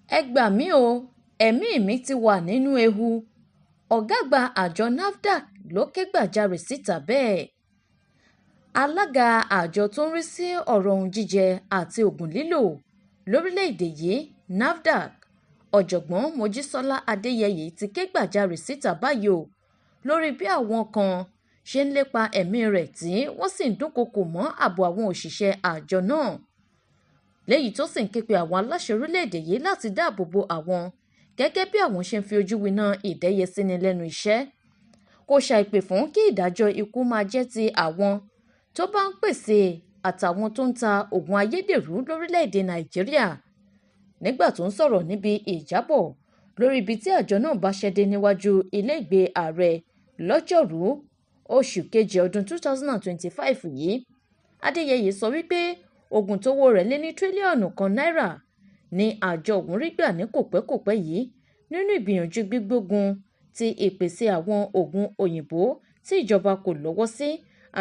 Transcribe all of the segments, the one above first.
Ẹ gbà mí o, ẹ̀mí mi ti wà nínú ewu, ọ̀gá àgbà àjọ NAFDAC ló kẹ́gbajàre síta bẹ́ẹ̀. Alága àjọ tó ń rí sí ọ̀rọ̀ ohun jíjẹ àti oògùn lílò lórílẹ̀‐èdè yìí, NAFDAC, Ọ̀jọ̀gbọ́n Mojísọ́lá Adéyẹyè ti ké gbàjarè síta báyìí o lórí bí àwọn kan ṣe ń lépa ẹ̀mí rẹ̀ tí wọ́n sì ń dúnkookò mọ́ ààbò àwọn òṣìṣẹ́ àjọ náà, léyìí tó sì ń ké pe àwọn aláṣẹ orílẹ̀-èdè yìí láti dáàbò bo àwọn gẹ́gẹ́ bí àwọn ṣe ń fi ojú winá ìdẹ́yẹsíni lẹ́nu iṣẹ́. Kò ṣàìpè fún kí ìdájọ́ ikú máa jẹ́ ti àwọn tó bá ń pèsè àtàwọn tó ń ta oògùn ayédèrú lórílẹ̀-èdè Nàìjíríà. Nígbà tó ń sọ̀rọ̀ níbi ìjábọ̀ lórí ibi tí àjọ náà báṣẹ́ dé níwájú ilé-ìgbé ààrẹ lọ́jọ́rùú oṣù kejì ọdún 2025 yìí, Adéyẹyè sọ wípé oògùn tówó rẹ̀ lé ní tírílíọ̀nù 1 náírà ní àjọ òun rí gbà ní kòpẹ́kòpẹ́ yìí nínú ìgbìyànjú gbígbógun ti ìpèsè àwọn oògùn òyìnbó tí ìjọba kò lọ́wọ́ sí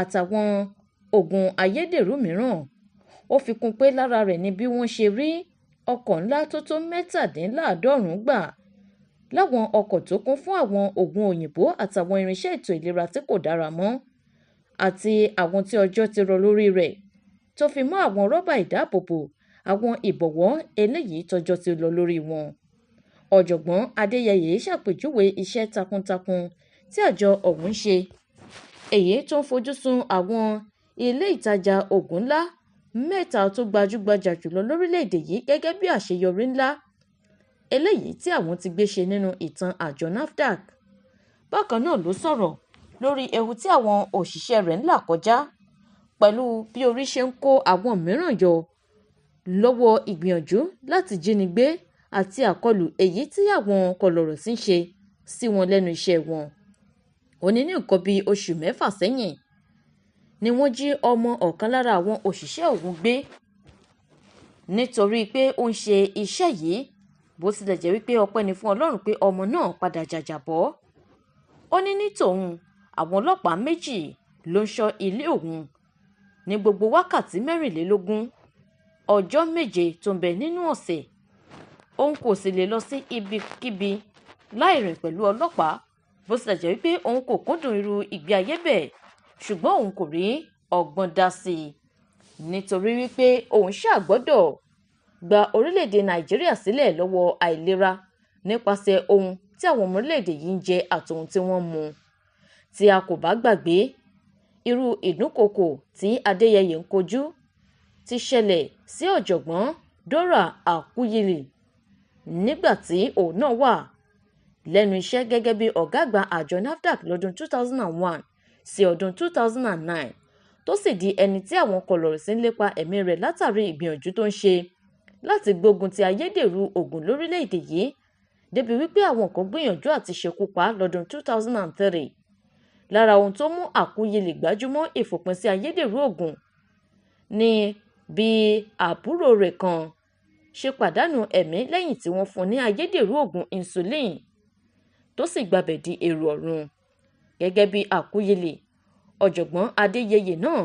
àtàwọn oògùn ayédèrú mìíràn. Ó fi kún pé lára rẹ̀ ni bí wọ́n ṣe rí ọkọ̀ ńlá tó tó 97 gbà láwọn ọkọ̀ tó kún fún àwọn oògùn òyìnbó àtàwọn irinṣẹ́ ètò ìlera tí kò dára mọ́ àti àwọn tí ọjọ́ ti rọ lórí rẹ̀, tó fi mọ́ àwọn rọ́bà ìdáàbòbò, àwọn ìbọ̀wọ́ eléyìí tọ́jọ́ ti lọ lórí wọn. Ọ̀jọ̀gbọ́n Adéyẹyè ṣàpèjúwe iṣẹ́ takuntakun tí àjọ ọ̀hún ń ṣe, èyí tó ń fojú sun àwọn ilé ìtajà oògùn ńlá mẹ́ta tó gbajúgbajà jùlọ lórílẹ̀-èdè yìí gẹ́gẹ́ bí àṣeyọrí ńlá eléyìí tí àwọn ti gbé ṣe nínú ìtàn àjọ NAFDAC. Bákan náà ló sọ̀rọ̀ lórí ewu tí àwọn òṣìṣẹ́ rẹ̀ ń là kọjá pẹ̀lú bí orí ṣe ń kó àwọn mìíràn yọ lọ́wọ́ ìgbìyànjú láti jínigbé àti àkọlù èyí tí àwọn kọlọ̀rọ̀sí ń ṣe sí wọn lẹ́nu iṣẹ́ wọn. Ó ní ní nǹkan bíi oṣù 6 sẹ́yìn ni wọ́n jí ọmọ ọ̀kan lára àwọn òṣìṣẹ́ òun gbé nítorí pé ó ń ṣe iṣẹ́ yìí, bó tilẹ̀ jẹ́ wípé ọpẹ́ ni fún Ọlọ́run pé ọmọ náà padà jàjàbọ́. Ó ní ní tòun, àwọn ọlọ́pàá 2 ló ń ṣọ́ ilé òun ní gbogbo wákàtí 24, ọjọ́ 7 tó ń bẹ nínú ọ̀sẹ̀. Òun kò sì lè lọ sí ibikíbi láì rìn pẹ̀lú ọlọ́pàá, bó tilẹ̀ jẹ́ wípé òun kò kúndùn irú ìgbé ayé bẹ́ẹ̀, ṣùgbọ́n òun kò rí ọgbọ́n dá sí i nítorí wípé òun ṣáà gbọ́dọ̀ gba orílẹ̀-èdè Nàìjíríà sílẹ̀ lọ́wọ́ àìlera nípasẹ̀ ohun tí àwọn ọmọ orílẹ̀-èdè yìí ń jẹ àtohun tí wọ́n ń mu. Tí a kò bá gbàgbé, irú ìdúnkookò tí Adéyẹyè ń kojú ti ṣẹlẹ̀ sí Ọ̀jọ̀gbọ́n Dora Akunyili nígbà tí òun náà wà lẹ́nu iṣẹ́ gẹ́gẹ́ bí ọ̀gá àgbà àjọ NAFDAC lọ́dún 2001 sí ọdún 2009, tó sì di ẹni tí àwọn kọlọ̀rọ̀sí ń lépa ẹ̀mí rẹ̀ látàrí ìgbìyànjú tó ń ṣe láti gbógun ti ayédèrú oògùn lórílẹ̀-èdè yìí, débi wípé àwọn kan gbìyànjú àti ṣekú pa á lọ́dún 2003. Lára ohun tó mú Akunyili gbájúmọ́ ìfòpin sí ayédèrú oògùn ni bí àbúrò rẹ̀ kan ṣe pàdánù ẹ̀mí lẹ́yìn tí wọ́n fún un ní ayédèrú oògùn insulin tó sì gbabẹ̀ di èrò ọ̀run. Gẹ́gẹ́ bí Akunyili, Ọ̀jọ̀gbọ́n Adéyẹyè náà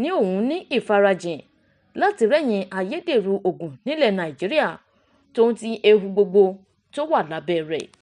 ní òun ní ìfarajìn láti rẹ́yìn ayédèrú oògùn nílẹ̀ Nàìjíríà tóun ti ewu gbogbo tó wà lábẹ́ rẹ̀.